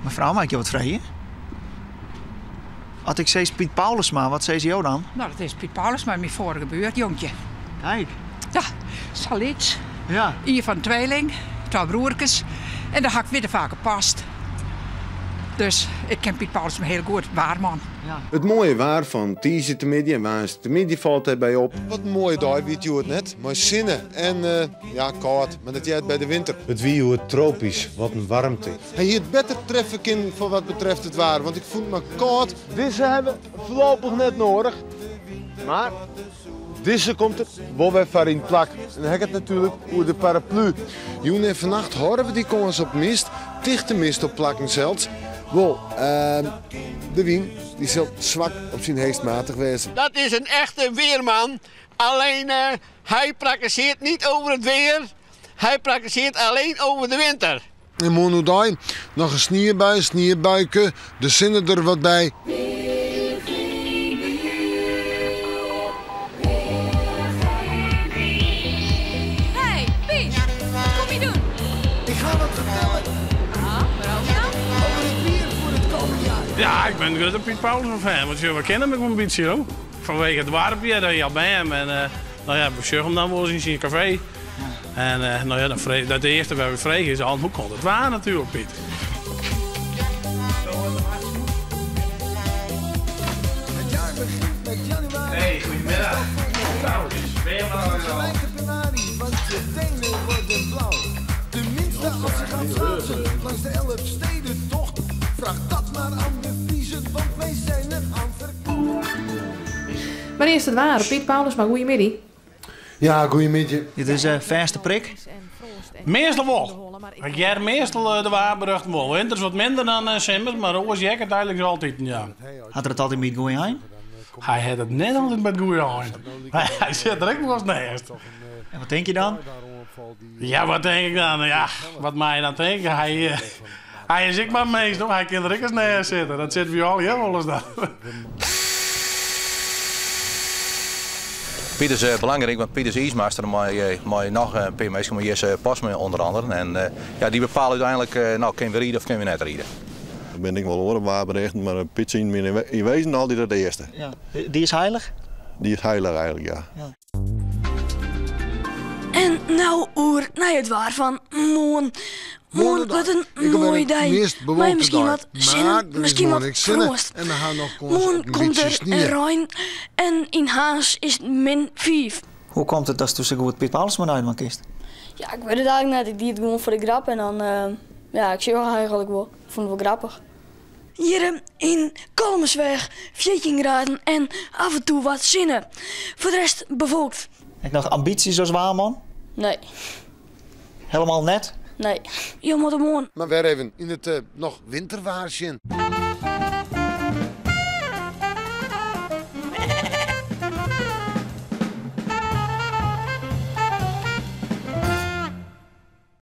Mefrou, mei ik jo wat freegje? As ik sis Piet Paulusma, wat sizze jo dan? No, dat is Piet Paulusma, myn foarige buorjonkje. Kijk. Ja, sa lyts. Ja. Ien fan tweeling, twa broerkes. En dêr ha ik wit faak op past. Dus ik ken Piet Paulusma hiel goed, waarman. It moaie waar fan tiisdeitemiddei en woansdeitemiddei falt dêrby op. Wat in moaie dei wie it hjoed net, mei sinne en ja, kâld, mar dat heart by de winter. It wie hjoed tropysk, wat in waarmte. Hy hie it better treffe kinnen foar wat betreft it waar, want ik fûn it mar kâld. Dizze hawwe we foarlopich net noadich, mar dizze komt der wol wer foar yn 't plak. En dan ha ik it natuerlik oer de paraplu. Jûn en fannacht hâlde we dy kâns op mist, tichte mist op plakken sels. Wol, de wyn dy sil swak op syn heechst matich wêze. Dat is een echte weerman. Alleen hij prakkeseert niet over het weer, hij prakkeseert alleen over de winter. En moarn oerdei noch in sniebui, sniebuike, de sinne der wat by. Hey Piet, wat kom je doen? Ik ga wat fertellen. Ah, waarover dan? Over het weer voor het komend jaar. Ja, ik bin in grutte Piet Paulusma fan, want we kenne him ek wol in bytsje, hoor. Fanwege it doarpje, dat hy al by him en no ja, we sjogge him dan wolris yn syn kafee. En no ja, dan frege, dat earste wat we fregen is al, hoe komt it waar natuerlik, Piet? Het jaar begint met januari. Hey, goedemiddag. Gelijk februari, want je tenen worden blauw. Tenminste, als je gaat schaatsen langs de Elfstedentocht. Vraag dat maar aan de Friezen, want wij zijn er aan verkocht. Mar earst it waar, Piet Paulusma, goeiemiddei. Ja, goeiemiddei. Dit is in fêste prik? Meastal wol. Ik hear meastal de waarberjochten wol. Winters wat minder dan simmers, mar oars hear ik it eigenlik altyd, ja. Hat er it altyd by it goeie ein? Hy hat it net altyd by it goeie ein. Hy sit der ek wolris neist. En wat tink je dan? Ja, wat tink ik dan? Ja, wat mei je dan tinke? Hy, hy is ek mar in mins, no? Hy kin der ek ris neist sitte. Dat sitte wy allegear wolris dan. Piet is belangryk, want Piet is iismaster mei, mei noch in pear minsken, mei Jesse Postma ûnder anderen. En ja, dy bepale úteinlik, no, kinne we ride of kinne we net ride. Der binne ek wol oare waarberichten, mar Piet syn binne yn wezen altyd it earste. Ja. Dy is heilich? Dy is heilich eigenlik, ja. ja. En no oer nei it waar fan moarn. Moarn wurdt in moaie dei, mei miskien wat sinne, miskien wat froast. Moarn komt der rein en yn Harns is it min 5. Hoe komt it datsto sa goed Piet Paulusma neidwaan kinst? Ja, ik wit it eigenlik net. Ik die it gewoan foar de grap en dan, ja, ik sjoch eigenlik wol. Ik fûn it wol grappich. Hjir yn Kollumersweach 14 graden en af en toe wat sinne. Foar de rest bewolkt. Ek noch ambysjes as waarman? Nee. Helemaal net? Nee. Jo moatte moarn. Mar wer even yn it noch winterwaar sjen.